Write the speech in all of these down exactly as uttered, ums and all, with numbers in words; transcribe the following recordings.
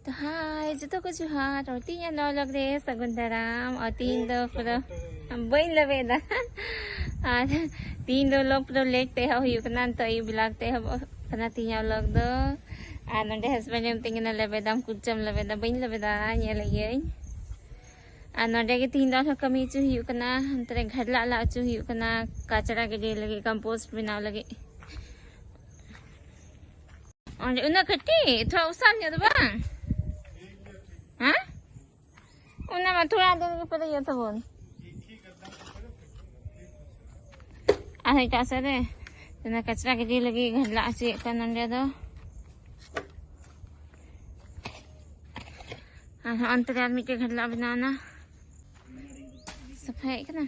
ᱛᱚ ᱦᱟᱭ, ᱡᱚᱛᱚ ᱠᱚ ᱡᱚᱦᱟᱨ᱾ ᱟᱨ ᱛᱤᱦᱤᱧᱟᱜ ᱱᱚᱣᱟ vlog ᱨᱮ ᱥᱟᱹᱜᱩᱱ ᱫᱟᱨᱟᱢ᱾ ᱟᱨ ᱛᱤᱦᱤᱧ ᱫᱚ ᱯᱩᱨᱟᱹ ᱵᱟᱹᱧ ᱞᱮᱵᱮᱫᱟ᱾ ᱟᱨ ᱛᱤᱦᱤᱧ ᱫᱚ vlog ᱯᱩᱨᱟᱹ late ᱛᱮ ᱮᱦᱚᱵ ᱦᱩᱭᱩᱜ ᱠᱟᱱᱟ᱾ ᱱᱤᱛᱚᱜ ᱟᱹᱭᱩᱵ vlog ᱛᱮ ᱮᱦᱚᱵᱚᱜ ᱠᱟᱱᱟ ᱛᱤᱦᱤᱧᱟᱜ vlog ᱫᱚ᱾ ᱟᱨ ᱱᱚᱰᱮ husband ᱮ ᱢᱤᱛᱟᱹᱧ ᱠᱟᱱᱟ, "ᱞᱮᱵᱮᱫᱟᱢ, ᱠᱩᱪᱟᱢ ᱞᱮᱵᱮᱫᱟ?" ᱵᱟᱹᱧ ᱞᱮᱵᱮᱫᱟ, ᱧᱮᱞᱮᱫ ᱜᱤᱭᱟᱹᱧ᱾ ᱟᱨ ᱱᱚᱰᱮ ᱜᱮ ᱛᱤᱦᱤᱧ ᱫᱚ ᱟᱨᱦᱚᱸ ᱠᱟᱹᱢᱤ ᱦᱚᱪᱚ ᱦᱩᱭᱩᱜ ᱠᱟᱱᱟ᱾ ᱦᱟᱱᱛᱮ ᱨᱮ ᱜᱷᱟᱰᱞᱟᱜ ᱞᱟ ᱦᱚᱪᱚ ᱦᱩᱭᱩᱜ ᱠᱟᱱᱟ, ᱠᱟᱪᱲᱟ ᱜᱤᱰᱤ ᱞᱟᱹᱜᱤᱫ, compost ᱵᱮᱱᱟᱣ ᱞᱟᱹᱜᱤᱫ᱾ ᱚᱸᱰᱮ ᱩᱱᱟᱹᱜ ᱠᱟᱹᱴᱤᱡ, ᱛᱷᱚᱲᱟ ᱩᱥᱟᱞ ᱧᱚᱜ ᱫᱚ ᱵᱟᱝ? ᱦᱮᱸ? ᱚᱱᱟ ᱢᱟ ᱛᱷᱚᱲᱟ ᱫᱤᱱ ᱜᱮ ᱯᱮᱨᱮᱡᱚᱜ ᱛᱟᱵᱚᱱ᱾ ᱟᱨ ᱮᱴᱟᱜ ᱥᱮᱫ ᱨᱮ ᱚᱱᱟ ᱠᱟᱪᱨᱟ ᱜᱤᱰᱤ ᱞᱟᱹᱜᱤᱫ ᱜᱷᱟᱰᱞᱟᱜ ᱦᱚᱪᱚᱭᱮᱫ ᱠᱟᱱ ᱱᱚᱸᱰᱮ ᱫᱚ᱾ ᱟᱨ ᱦᱚᱸ ᱚᱱᱛᱮ ᱨᱮ ᱟᱨ ᱢᱤᱫᱴᱮᱡ ᱜᱷᱟᱰᱞᱟᱜ ᱵᱮᱱᱟᱣ ᱮᱱᱟ᱾ ᱥᱟᱯᱷᱟᱭᱮᱫ ᱠᱟᱱᱟ᱾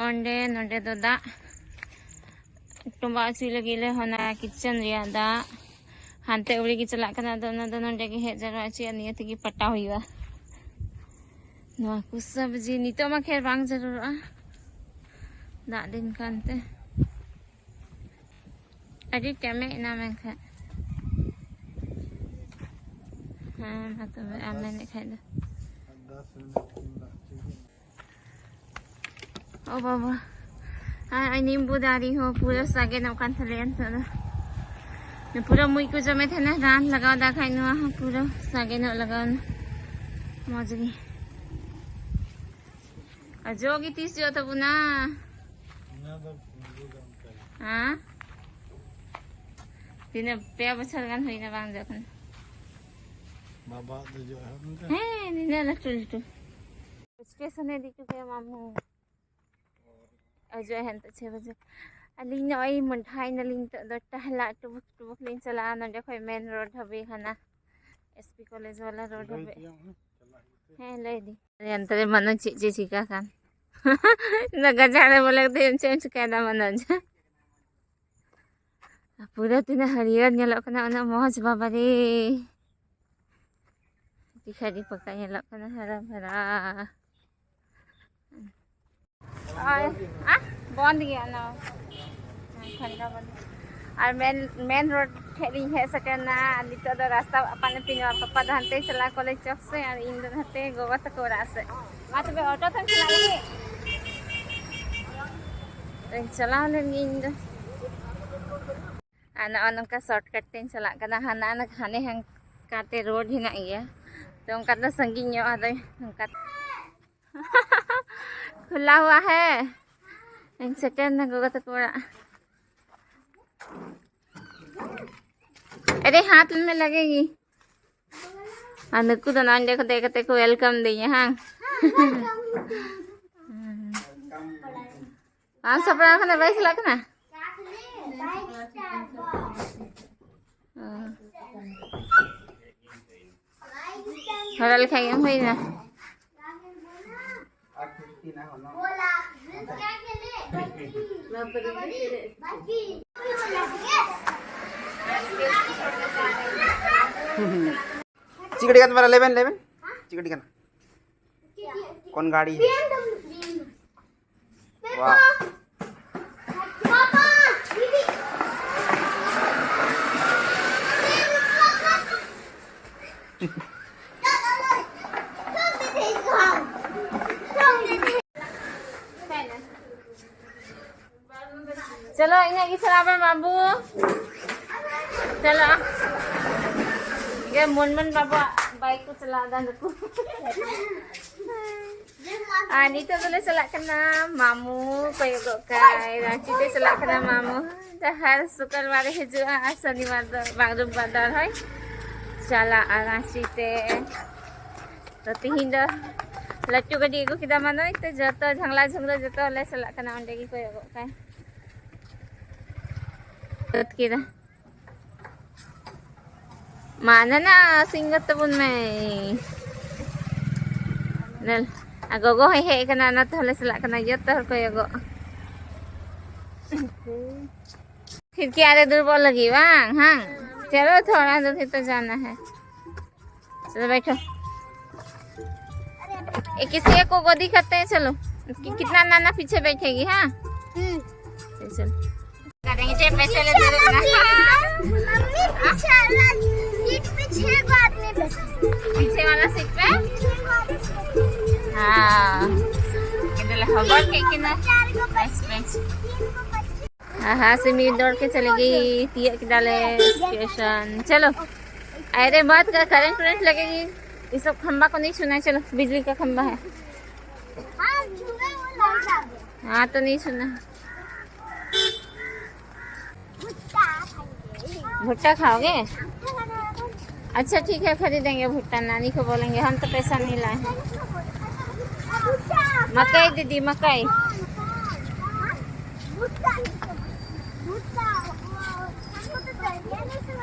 ᱚᱸᱰᱮ, ᱱᱚᱸᱰᱮ ᱫᱚ ᱫᱟᱜ ᱴᱚᱸᱵᱟ ᱦᱚᱪᱚᱭ ᱞᱟᱹᱜᱤᱫ ᱞᱮ ᱚᱱᱟ kitchen ᱨᱮᱭᱟᱜ ᱫᱟᱜ᱾ ᱦᱟᱱᱛᱮ ᱟᱹᱣᱲᱤ ᱜᱮ ᱪᱟᱞᱟᱜ ᱠᱟᱱᱟ, ᱟᱫᱚ ᱚᱱᱟ ᱫᱚ ᱱᱚᱸᱰᱮ ᱜᱮ ᱦᱮᱡ ᱡᱟᱣᱨᱟ ᱦᱚᱪᱚᱭᱟ, ᱱᱤᱭᱟᱹ ᱛᱮᱜᱮ ᱯᱟᱴᱟᱣ ᱦᱩᱭᱩᱜᱼᱟ᱾ ᱱᱚᱣᱟ ᱠᱚ ᱥᱚᱵᱽᱡᱤ ᱱᱤᱛᱚᱜ ᱢᱟ ᱠᱷᱮᱨ ᱵᱟᱝ ᱡᱟᱹᱨᱩᱲᱚᱜᱼᱟ, ᱫᱟᱜ ᱫᱤᱱ ᱠᱟᱱᱛᱮ᱾ ᱟᱹᱰᱤ ᱴᱮᱢᱮᱡ ᱮᱱᱟ ᱢᱮᱱᱠᱷᱟᱱ᱾ ᱦᱮᱸ, ᱢᱟ ᱛᱚᱵᱮ, ᱟᱢ ᱢᱮᱱᱮᱫ ᱠᱷᱟᱡ ᱫᱚ᱾ ᱚ ᱵᱟᱵᱟ, ᱟᱨ ᱱᱤᱢᱵᱩ ᱫᱟᱨᱮ ᱦᱚᱸ ᱯᱩᱨᱟᱹ ᱥᱟᱜᱮᱱᱚᱜ ᱠᱟᱱ ᱛᱟᱞᱮᱭᱟ ᱱᱤᱛᱚᱜ ᱫᱚ᱾ ᱯᱩᱨᱟᱹ ᱢᱩᱡ ᱠᱚ ᱡᱚᱢᱮ ᱛᱟᱦᱮᱱᱟ, ᱨᱟᱱ ᱞᱟᱜᱟᱣ ᱫᱟ ᱠᱷᱟᱡ ᱱᱚᱣᱟ ᱦᱚᱸ ᱯᱩᱨᱟᱹ ᱥᱟᱜᱮᱱᱚᱜ ᱞᱟᱜᱟᱣ ᱮᱱᱟ᱾ ᱢᱚᱡᱽ ᱜᱮ᱾ ᱟᱨ ᱡᱚ ᱜᱮ ᱛᱤᱥ ᱡᱚᱜ ᱛᱟᱵᱚᱱᱟ? ᱚᱱᱟ ᱫᱚ ᱵᱩᱡᱷᱟᱹᱣ ᱫᱟᱢ ᱛᱟᱭ᱾ ᱦᱮᱸ? ᱛᱤᱱᱟᱹᱜ, ᱯᱮ ᱵᱚᱪᱷᱚᱨ ᱜᱟᱱ ᱦᱩᱭᱱᱟ ᱵᱟᱝ ᱡᱚᱜ ᱠᱟᱱᱟ᱾ ᱵᱟᱵᱟ ᱫᱚ ᱡᱚᱜ ᱮᱦᱚᱵ ᱮᱱ ᱛᱟᱭ᱾ ᱦᱮᱸ, ᱱᱤᱱᱟᱹᱜ ᱞᱟᱹᱴᱩ ᱞᱟᱹᱴᱩ᱾ ᱥᱴᱮᱥᱚᱱ ᱮ ᱤᱫᱤ ᱦᱚᱴᱚ ᱠᱟᱭᱟ ᱢᱟᱢᱩ᱾ ᱦᱤᱡᱩᱜ ᱟᱭ ᱦᱟᱸᱜ ᱱᱤᱛᱚᱜ ᱪᱷᱚᱭ ᱵᱟᱡᱮ᱾ ᱟᱹᱞᱤᱧ ᱱᱚᱜᱼᱚᱭ ᱢᱚᱰᱷᱟᱭ ᱱᱟᱞᱤᱧ ᱱᱤᱛᱚᱜ ᱫᱚ ᱴᱟᱦᱞᱟ ᱴᱩᱵᱩᱠ ᱴᱩᱵᱩᱠ ᱞᱤᱧ ᱪᱟᱞᱟᱜᱼᱟ᱾ ᱱᱚᱸᱰᱮ ᱠᱷᱚᱡ main road ᱦᱟᱹᱵᱤᱡ ᱦᱟᱱᱟ S P college ᱵᱟᱞᱟ road ᱦᱟᱹᱵᱤᱡ᱾ ᱦᱮᱸ, ᱞᱟᱹᱭ ᱫᱤᱧ᱾ ᱚᱱᱛᱮ ᱨᱮ ᱢᱟᱱᱚ ᱪᱮᱫ ᱪᱮᱫ ᱪᱤᱠᱟ ᱠᱟᱱ᱾ ᱤᱧ ᱫᱚ ᱜᱟᱡᱟᱲ ᱨᱮ ᱵᱚᱞᱚ ᱠᱟᱛᱮ ᱪᱮᱫ ᱮᱢ ᱪᱤᱠᱟᱭᱮᱫᱟ ᱢᱟᱱᱚᱡᱽ? ᱯᱩᱨᱟᱹ ᱛᱤᱱᱟᱹᱜ ᱦᱟᱹᱨᱭᱟᱹᱲ ᱧᱮᱞᱚᱜ ᱠᱟᱱᱟ, ᱩᱱᱟᱹᱜ ᱢᱚᱡᱽ, ᱵᱟᱵᱟ ᱨᱮ᱾ ᱟᱹᱰᱤ ᱯᱷᱟᱸᱠᱟ ᱧᱮᱞᱚᱜ ᱠᱟᱱᱟ, ᱦᱟᱨᱟ ᱵᱷᱟᱨᱟ᱾ ᱟᱨ, ᱟᱦ, ᱵᱚᱱᱫ ᱜᱮᱭᱟ ᱚᱱᱟ᱾ ᱦᱮᱸ, ᱴᱷᱟᱱᱰᱟ ᱵᱚᱱᱫ᱾ ᱟᱨ ᱢᱮᱱ ᱢᱮᱱ ᱨᱳᱰ ᱴᱷᱮᱡ ᱞᱤᱧ ᱦᱮᱡ ᱥᱮᱴᱮᱨᱱᱟ᱾ ᱟᱨ ᱱᱤᱛᱚᱜ ᱫᱚ ᱨᱟᱥᱛᱟ ᱟᱯᱟᱱ ᱟᱹᱯᱤᱱᱚᱜᱼᱟ᱾ ᱯᱟᱯᱟ ᱫᱚ ᱦᱟᱱᱛᱮ ᱪᱟᱞᱟᱜ ᱠᱚᱞᱮᱡᱽ ᱪᱚᱠ ᱥᱮ, ᱟᱨ ᱤᱧ ᱫᱚ ᱱᱟᱛᱮ ᱜᱚᱜᱚ ᱛᱟᱠᱚ ᱚᱲᱟᱜ ᱥᱮᱫ᱾ ᱢᱟ ᱛᱚᱵᱮ ᱚᱴᱳ ᱛᱮᱢ ᱪᱟᱞᱟᱜ ᱞᱟᱹᱜᱤᱫ? ᱪᱟᱞᱟᱣ ᱞᱮᱱ ᱜᱤᱧ ᱤᱧ ᱫᱚ᱾ ᱟᱨ ᱱᱚᱜᱼᱚ ᱱᱚᱝᱠᱟ ᱥᱚᱨᱴ ᱠᱟᱴ ᱛᱮᱧ ᱪᱟᱞᱟᱜ ᱠᱟᱱᱟ᱾ ᱦᱟᱱᱟ ᱦᱟᱱᱮ ᱦᱟᱱᱠᱟᱛᱮ ᱨᱳᱰ ᱦᱮᱱᱟᱜ ᱜᱮᱭᱟ, ᱛᱚ ᱚᱱᱠᱟ ᱫᱚ ᱥᱟᱺᱜᱤᱧ ᱧᱚᱜ᱾ ᱟᱫᱚ ᱚᱱᱠᱟ ᱠᱷᱩᱞᱟ ᱦᱩᱣᱟ ᱦᱮ᱾ ᱤᱧ ᱥᱮᱴᱮᱨ ᱱᱟ ᱜᱚᱜᱚ ᱛᱟᱠᱚ ᱚᱲᱟᱜ᱾ ᱟᱨᱮ ᱦᱟᱛ ᱢᱮ ᱞᱟᱜᱮᱜᱤ᱾ ᱟᱨ ᱱᱩᱠᱩ ᱫᱚ ᱱᱚᱰᱮ ᱠᱚ ᱫᱮᱡ ᱠᱟᱛᱮ ᱠᱚ ᱣᱮᱞᱠᱟᱢ ᱫᱤᱧᱟ ᱦᱟᱝ? ᱟᱢ ᱥᱟᱯᱲᱟᱣ ᱠᱟᱱᱟ, ᱵᱟᱭ ᱪᱟᱞᱟᱜ ᱠᱟᱱᱟ? ᱦᱚᱨᱚ ᱞᱮᱠᱷᱟᱡ ᱜᱮᱢ ᱦᱩᱭᱱᱟ᱾ चिकड़ी का तुम्हारा लेवन लेवन चिकड़ी का ना कौन गाड़ी है? वाह। चलो, इन्हें की चला बे बाबू। चलो। ये मनमन बाबू बाइक को चला दा नको। ᱟᱨ ᱱᱤᱛᱚᱜ ᱫᱚᱞᱮ ᱪᱟᱞᱟᱜ ᱠᱟᱱᱟ ᱢᱟᱢᱩ ᱠᱚᱭᱚᱜᱚᱜ ᱠᱟᱭ, ᱨᱟᱸᱪᱤ ᱛᱮ ᱪᱟᱞᱟᱜ ᱠᱟᱱᱟ ᱢᱟᱢᱩ᱾ ᱡᱟᱦᱟᱸ ᱥᱩᱠᱨᱵᱟᱨ ᱮ ᱦᱤᱡᱩᱜᱼᱟ ᱟᱨ ᱥᱚᱱᱤᱵᱟᱨ ᱫᱚ ᱵᱟᱝ, ᱨᱳᱵᱵᱟᱨ ᱫᱚ ᱟᱨᱦᱚᱸᱭ ᱪᱟᱞᱟᱜᱼᱟ ᱨᱟᱸᱪᱤ ᱛᱮ᱾ ᱛᱚ ᱛᱤᱦᱤᱧ ᱫᱚ ᱞᱟᱹᱴᱩ ᱜᱟᱹᱰᱤ ᱟᱹᱜᱩ ᱠᱮᱫᱟ ᱢᱟᱱᱚᱭ, ᱛᱚ ᱡᱚᱛᱚ ᱡᱷᱟᱝᱞᱟ ᱡᱷᱩᱝᱞᱟᱹ ᱡᱚᱛᱚ ᱞᱮ ᱪᱟᱞᱟᱜ ᱠᱟᱱᱟ, ᱚᱸᱰᱮ ᱜᱮ ᱠᱚᱭᱚᱜᱚᱜ ᱠᱟᱭ᱾ ᱥᱟᱹᱛ ᱠᱮᱫᱟ᱾ ᱢᱟ ᱱᱟᱱᱟ ᱥᱤᱝᱜᱚ ᱛᱟᱵᱚᱱ ᱢᱮ᱾ ᱧᱮᱞ, ᱟᱨ ᱜᱚᱜᱚ ᱦᱚᱸᱭ ᱦᱮᱡ ᱟᱠᱟᱱᱟ, ᱚᱱᱟ ᱛᱮᱦᱚᱸ ᱞᱮ ᱪᱟᱞᱟᱜ ᱠᱟᱱᱟ ᱡᱚᱛᱚ ᱦᱚᱲ ᱠᱚᱭᱚᱜᱚᱜ᱾ खिड़की आरे दुर्बल लगी वांग, हाँ। चलो थोड़ा दूर ही तो जाना है। चलो बैठो। ये किसी एक को गोदी करते हैं, चलो। कि-, कितना नाना पीछे बैठेगी, हाँ? चलो, चलो। नीचे पैसे लेते रहना। मम्मी, पीछे वाला सीट पे छह गो आदमी बैठा है। पीछे वाला सीट पे? हाँ। इधर हवा के किना। चार गो बच्चे, बेंच। तीन गो बच्चे। हाँ, हाँ, सिमी दौड़ के चली गई। तिया किदाले स्टेशन। चलो। अरे, बहुत का करंट, करंट लगेगी। ये सब खंबा को नहीं छूना है। चलो, बिजली का खंबा है। हाँ, छुए वो लग जाते। हाँ, तो नहीं छूना। भुट्टा खाएंगे। भुट्टा खाओगे? अच्छा, ठीक है, खरीदेंगे भुट्टा। नानी को बोलेंगे, हम तो पैसा नहीं लाए हैं। भुट्टा। मकई दीदी, मकई। भुट्टा। भुट्टा।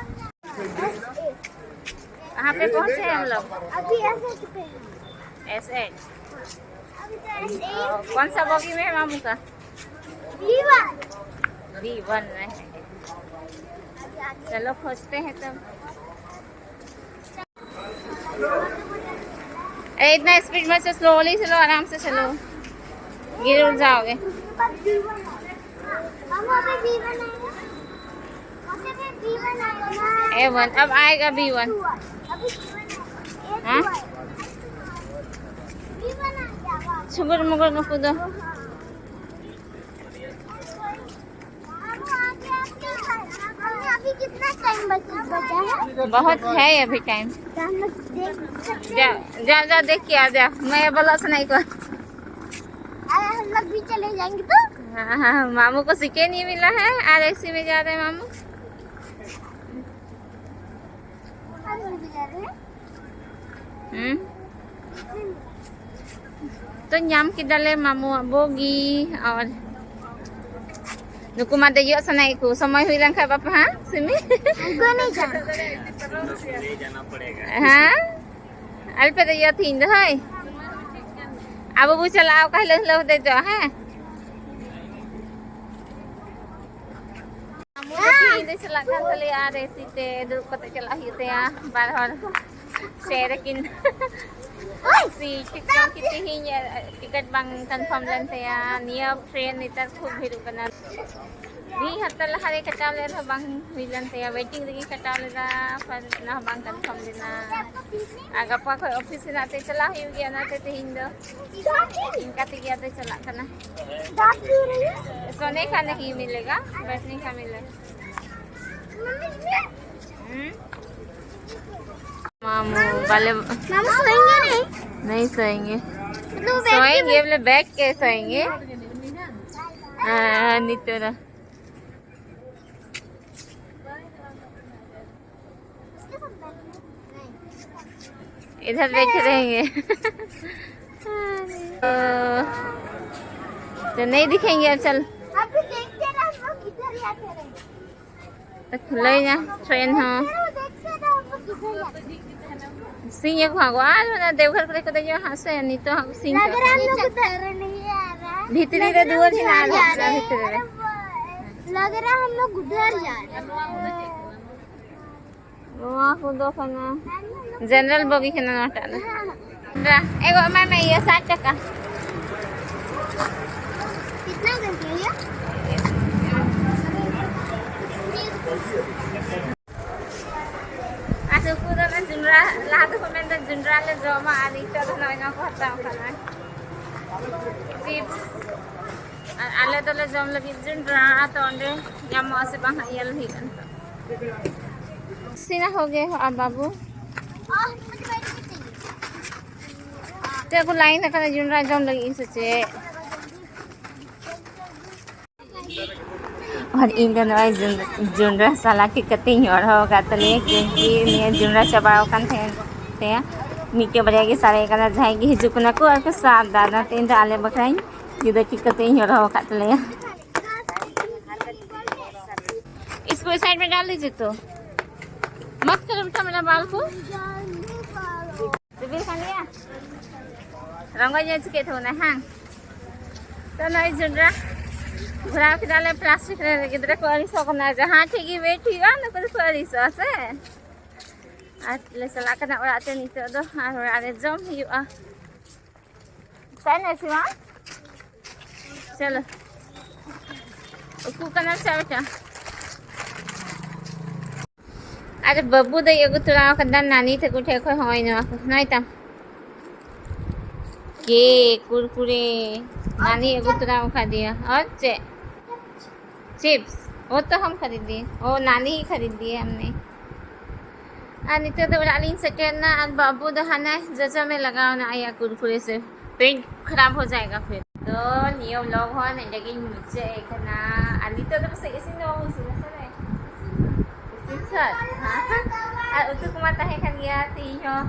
कहाँ पे पहुँचे हम लोग? अभी ऐसे चुके हैं। ऐसे? अभी तो ऐसे ही। कौन सा बॉगी में है मामू का? B one. बी वन में है। चलो, खोजते हैं तब। ए, इतना स्पीड में से, स्लोली चलो, आराम से चलो, गिर उड़ जाओगे। हम अभी बी वन आएगा। ए वन, अब आएगा बी वन। अभी बी वन आएगा। हाँ? बी वन आ गया, वाह। छुगुर मुगुर को कूदो। अभी कितना टाइम बच-, बचा है? बहुत है अभी टाइम। तो हम लोग देख सकते जा, हैं। जा, जा, देख के आ जा। मैं बोला सुनाई को। अरे, हम लोग भी चले जाएंगे तो? हाँ, हाँ, मामू को सीके नहीं मिला है, आर एसी में जा रहे हैं मामू। हम भी जा रहे हैं। हम्म। तो ᱧᱟᱢ ᱠᱮᱫᱟᱞᱮ ᱢᱟᱢᱩᱣᱟᱜ ᱵᱚᱜᱤ ᱟᱨ ᱱᱩᱠᱩ ᱢᱟ ᱫᱮᱡᱚᱜ ᱥᱟᱱᱟᱭᱮᱫ ᱠᱚ, ᱥᱚᱢᱚᱭ ᱦᱩᱭ ᱞᱮᱱᱠᱷᱟᱱ ᱵᱟᱯᱟ, ᱦᱟᱸ, ᱥᱤᱢᱤ? हमको नहीं जाना। ᱦᱮᱸ, ᱟᱞᱯᱮ ᱫᱮᱡᱚᱜ ᱛᱤᱦᱤᱧ ᱫᱚ, ᱦᱳᱭ? ᱟᱵᱚ ᱵᱚ ᱪᱟᱞᱟᱜᱼᱟ, ᱚᱠᱟ ᱦᱤᱞᱳᱜ ᱦᱤᱞᱳᱜ ᱫᱮᱡᱚᱜᱼᱟ, ᱦᱮᱸ? ᱟᱢ ᱫᱚ ᱛᱤᱦᱤᱧ ᱫᱚ ᱪᱟᱞᱟᱜ ᱠᱟᱱ ᱛᱟᱞᱮᱭᱟ, ᱟᱨ ᱮᱥᱤ ᱛᱮ ᱫᱩᱲᱩᱵ ᱠᱟᱛᱮ ᱪᱟᱞᱟᱜ ᱦᱩᱭᱩᱜ ᱛᱟᱭᱟ, ᱵᱟᱨ ᱦᱚᱲ ᱥᱮᱨ ᱟᱹᱠᱤᱱ ᱥᱤᱴ ᱠᱤᱱ ᱛᱤᱦᱤᱧ ᱴᱤᱠᱤᱴ ᱵᱟᱝ ᱠᱚᱱᱯᱷᱟᱨᱢ ᱞᱮᱱ ᱛᱟᱭᱟ᱾ ᱱᱤᱭᱟᱹ ᱴᱨᱮᱱ ᱱᱮᱛᱟᱨ ᱠᱷᱩᱵ ᱵᱷᱤᱲᱚᱜ ᱠᱟᱱᱟ᱾ ᱢᱤᱫ ᱦᱟᱯᱛᱟ ᱞᱟᱦᱟ ᱨᱮ ᱠᱟᱴᱟᱣ ᱞᱮᱫ ᱨᱮᱦᱚᱸ ᱵᱟᱝ ᱦᱩᱭ ᱞᱮᱱ ᱛᱟᱭᱟ, ᱣᱮᱴᱤᱝ ᱨᱮᱜᱮ ᱠᱟᱴᱟᱣ ᱞᱮᱫᱟ, ᱯᱷᱟᱭᱤᱞ ᱚᱱᱟ ᱦᱚᱸ ᱵᱟᱝ ᱠᱚᱱᱯᱷᱟᱨᱢ ᱞᱮᱱᱟ᱾ ᱟᱨ ᱜᱟᱯᱟ ᱠᱷᱚᱱ ᱚᱯᱷᱤᱥ ᱨᱮᱱᱟᱜ ᱛᱮ ᱪᱟᱞᱟᱣ ᱦᱩᱭᱩᱜ ᱜᱮᱭᱟ, ᱚᱱᱟᱛᱮ ᱛᱮᱦᱮᱧ ᱫᱚ ᱤᱱᱠᱟ ᱛᱮᱜᱮ ᱟᱫᱚ ᱪᱟᱞᱟᱜ ᱠᱟᱱᱟ᱾ सोने का नहीं मिलेगा, बैठने का मिलेगा। हम्म? मामू वाले मामू सोएंगे नहीं? नहीं सोएंगे। तो बैठ के सोएंगे बोले, बैठ के सोएंगे। हाँ, नहीं तो ना। इधर बैठे रहेंगे। तो, तो नहीं दिखेंगे अब, चल। अभी देखते ना, हम लोग किधर जाते हैं। तो खुले ना ट्रेन हो। वो देखते ना, हम लोग किधर जाते हैं। सिंह को हगवाल ना देवघर को देखो, देखो, हाँ से नहीं तो हम सिंह लग रहा है हम लोग उधर नहीं आ रहा है। भीतरी रे दुआर ही ना आ रहा है, भीतरी रे। लग रहा है हम लोग उधर जा रहे हैं। ᱱᱚᱣᱟ ᱠᱚᱫᱚ ᱠᱟᱱᱟ ᱡᱮᱱᱟᱨᱮᱞ ᱵᱚᱜᱤ ᱠᱟᱱᱟ ᱱᱚᱣᱟᱴᱟᱜ ᱫᱚ᱾ ᱮᱜᱳ, ᱮᱢᱟᱭ ᱢᱮ ᱤᱭᱟᱹ ᱥᱟᱴ ᱴᱟᱠᱟ᱾ कितना करके भैया? ᱟᱨ ᱩᱱᱠᱩ ᱫᱚ ᱚᱱᱟ ᱡᱚᱱᱰᱨᱟ, ᱞᱟᱦᱟ ᱫᱚᱠᱚ ᱢᱮᱱᱫᱟ ᱡᱚᱱᱰᱨᱟ ᱞᱮ ᱡᱚᱢᱟ, ᱟᱨ ᱱᱤᱛᱚᱜ ᱫᱚ ᱱᱚᱜᱼᱚᱭ ᱱᱚᱣᱟ ᱠᱚ ᱦᱟᱛᱟᱣ ᱠᱟᱱᱟ, ᱪᱤᱯᱥ᱾ ᱟᱨ ᱟᱞᱮ ᱫᱚᱞᱮ ᱡᱚᱢ ᱞᱟᱹᱜᱤᱫ ᱡᱚᱱᱰᱨᱟ, ᱛᱚ ᱚᱸᱰᱮ ᱧᱟᱢᱚᱜᱼᱟ ᱥᱮ ᱵᱟᱝ ᱦᱟᱸᱜ ᱧᱮᱞ ᱦᱩᱭᱩᱜᱼᱟ ᱱᱤᱛᱚᱜ᱾ ᱥᱤᱱᱟ ᱦᱳ ᱜᱮ ᱦᱳ ᱟᱵ ᱵᱟᱵᱩ᱾ ᱪᱮᱫ ᱠᱚ ᱞᱟᱭᱤᱱ ᱟᱠᱟᱱᱟ ᱡᱚᱱᱰᱨᱟ ᱡᱚᱢ ᱞᱟᱹᱜᱤᱫ ᱥᱮ ᱪᱮᱫ? ᱟᱨ ᱤᱧ ᱫᱚ ᱱᱚᱜᱼᱚᱭ ᱡᱚᱱ-, ᱡᱚᱱᱰᱨᱟ ᱥᱟᱞᱟ ᱠᱮᱫ ᱠᱟᱛᱮ ᱤᱧ ᱦᱚᱨᱦᱚ ᱟᱠᱟᱫ ᱛᱟᱞᱮᱭᱟ, ᱠᱤᱭᱩᱸᱠᱤ ᱱᱤᱭᱟᱹ ᱡᱚᱱᱰᱨᱟ ᱪᱟᱵᱟᱣ ᱟᱠᱟᱱ ᱛᱟᱦᱮᱸ ᱛᱟᱭᱟ᱾ ᱢᱤᱫᱴᱮᱡ ᱵᱟᱨᱭᱟ ᱜᱮ ᱥᱟᱨᱮᱡ ᱟᱠᱟᱱᱟ, ᱡᱟᱦᱟᱸᱭ ᱜᱮ ᱦᱤᱡᱩᱜ ᱠᱟᱱᱟ ᱠᱚ ᱟᱨ ᱠᱚ ᱥᱟᱵ ᱫᱟ᱾ ᱚᱱᱟᱛᱮ ᱤᱧ ᱫᱚ ᱟᱞᱮ ᱵᱟᱠᱷᱨᱟᱧ ᱡᱩᱫᱟᱹ ᱠᱮᱫ ᱠᱟᱛᱮ ᱤᱧ ᱦᱚᱨᱦᱚ ᱟᱠᱟᱫ ᱛᱟᱞᱮᱭᱟ᱾ इसको इस साइड में डाल दीजिए तो। मत करो बेटा मेरा बाल को। ᱥᱤᱵᱤᱞ ᱠᱟᱱ ᱜᱮᱭᱟ? ᱨᱚᱝᱜᱚ ᱧᱮᱞ ᱪᱤᱠᱟᱹᱭ ᱛᱟᱵᱚᱱᱟ, ᱦᱟᱝ? ᱛᱚ ᱱᱚᱜᱼᱚᱭ ᱡᱚᱱᱰᱨᱟ ᱵᱷᱚᱨᱟᱣ ᱠᱮᱫᱟᱞᱮ ᱯᱞᱟᱥᱴᱤᱠ ᱨᱮ, ᱜᱤᱫᱽᱨᱟᱹ ᱠᱚ ᱟᱹᱲᱤᱥᱚᱜ ᱠᱟᱱᱟ, ᱡᱟᱦᱟᱸ ᱴᱷᱮᱡ ᱜᱮ ᱣᱮᱴ ᱦᱩᱭᱩᱜᱼᱟ, ᱱᱩᱠᱩ ᱫᱚᱠᱚ ᱟᱹᱲᱤᱥᱚᱜᱼᱟ ᱥᱮ᱾ ᱟᱨ ᱞᱮ ᱪᱟᱞᱟᱜ ᱠᱟᱱᱟ ᱚᱲᱟᱜ ᱛᱮ ᱱᱤᱛᱚᱜ ᱫᱚ, ᱟᱨ ᱚᱲᱟᱜ ᱨᱮ ᱡᱚᱢ ᱦᱩᱭᱩᱜᱼᱟ᱾ ᱛᱟᱭ ᱱᱟ ᱥᱤᱢᱟ? ᱪᱚᱞᱚ᱾ ᱩᱠᱩ ᱠᱟᱱᱟ ᱥᱮ ᱵᱮᱴᱟ? ᱟᱨ ᱵᱟᱹᱵᱩ ᱫᱚᱭ ᱟᱹᱜᱩ ᱛᱚᱨᱟ ᱟᱠᱟᱫᱟ ᱱᱟᱱᱤ ᱛᱟᱠᱚ ᱴᱷᱮᱱ ᱠᱷᱚᱱ ᱦᱚᱸᱜᱼᱚᱭ ᱱᱚᱣᱟ ᱠᱚ, ᱱᱚᱜᱼᱚᱭ ᱛᱟᱢ᱾ ᱠᱮᱠ, ᱠᱩᱨᱠᱩᱨᱮ, ᱱᱟᱱᱤ ᱟᱹᱜᱩ ᱛᱚᱨᱟ ᱟᱠᱟᱫᱮᱭᱟ᱾ ᱟᱨ ᱪᱮᱫ? चिप्स। वो तो हम खरीद दिए, वो नानी ही खरीद दिए हमने। ᱟᱨ ᱱᱤᱛᱚᱜ ᱫᱚ ᱚᱲᱟᱜ ᱞᱤᱧ ᱥᱮᱴᱮᱨ ᱮᱱᱟ ᱟᱨ ᱵᱟᱹᱵᱩ ᱫᱚ ᱦᱟᱱᱮ ᱡᱚᱡᱚᱢᱮ ᱞᱟᱜᱟᱣ ᱮᱱᱟ ᱟᱭᱟᱜ ᱠᱩᱨᱠᱩᱨᱮ ᱥᱮ, पेट खराब हो जाएगा फिर। ᱛᱚ ᱱᱤᱭᱟᱹ vlog ᱦᱚᱸ ᱱᱚᱰᱮ ᱜᱤᱧ ᱢᱩᱪᱟᱹᱫ ᱮᱫ ᱠᱟᱱᱟ᱾ ᱟᱨ ᱱᱤᱛᱚᱜ ᱫᱚ ᱯᱟᱥᱮᱡ ᱤᱥᱤᱱ ᱫᱚ ᱵᱟᱵᱚᱱ ᱤᱥᱤᱱᱟ ᱥᱮ? ᱤᱥᱤᱱ ᱥᱟᱹᱛ᱾ ᱟᱨ ᱩᱛᱩ ᱠᱚᱢᱟ ᱛᱟᱦᱮᱸ ᱠᱟᱱ ᱜᱮᱭᱟ, ᱛᱮᱦᱮᱧ ᱦᱚᱸ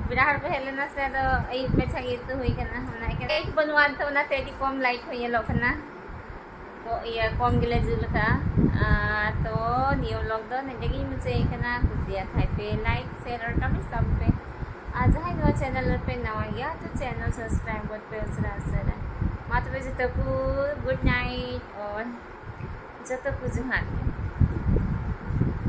ᱯᱮᱲᱟ ᱦᱚᱲ ᱠᱚ ᱦᱮᱡ ᱞᱮᱱᱟ ᱥᱮ, ᱟᱫᱚ ᱟᱹᱭᱩᱵ ᱢᱟᱪᱷᱟ ᱜᱮ ᱩᱛᱩ ᱦᱩᱭ ᱠᱟᱱᱟ, ᱚᱱᱟ ᱤᱠᱷᱟᱹᱱ light ᱵᱟᱹᱱᱩᱜᱼᱟ, ᱛᱚ ᱚᱱᱟᱛᱮ ᱟᱹᱰᱤ ᱠᱚᱢ light ᱦᱚᱸ ᱧᱮᱞᱚᱜ ᱠᱟᱱᱟ᱾ ᱠᱚ-, ᱤᱭᱟᱹ, ᱠᱚᱢ ᱜᱮᱞᱮ ᱡᱩᱞ ᱟᱠᱟᱫᱼᱟ᱾ ᱟᱨ ᱛᱚ ᱱᱤᱭᱟᱹ vlog ᱫᱚ ᱱᱚᱰᱮ ᱜᱤᱧ ᱢᱩᱪᱟᱹᱫ ᱮᱫ ᱠᱟᱱᱟ᱾ ᱠᱩᱥᱤᱭᱟᱜ ᱠᱷᱟᱡ ᱯᱮ like, share ᱟᱨ comment ᱛᱟᱵᱚᱱ ᱯᱮ᱾ ᱟᱨ ᱡᱟᱦᱟᱸᱭ ᱱᱚᱣᱟ channel ᱨᱮᱯᱮ ᱱᱟᱣᱟ ᱜᱮᱭᱟ, ᱛᱚ channel subscribe ᱜᱚᱫ ᱯᱮ ᱩᱥᱟᱹᱨᱟ ᱩᱥᱟᱹᱨᱟ᱾ ᱢᱟ ᱛᱚᱵᱮ ᱡᱚᱛᱚ ᱠᱚ good night ᱟᱨ ᱡᱚᱛᱚ ᱠᱚ ᱡᱚᱦᱟᱨ ᱜᱮ᱾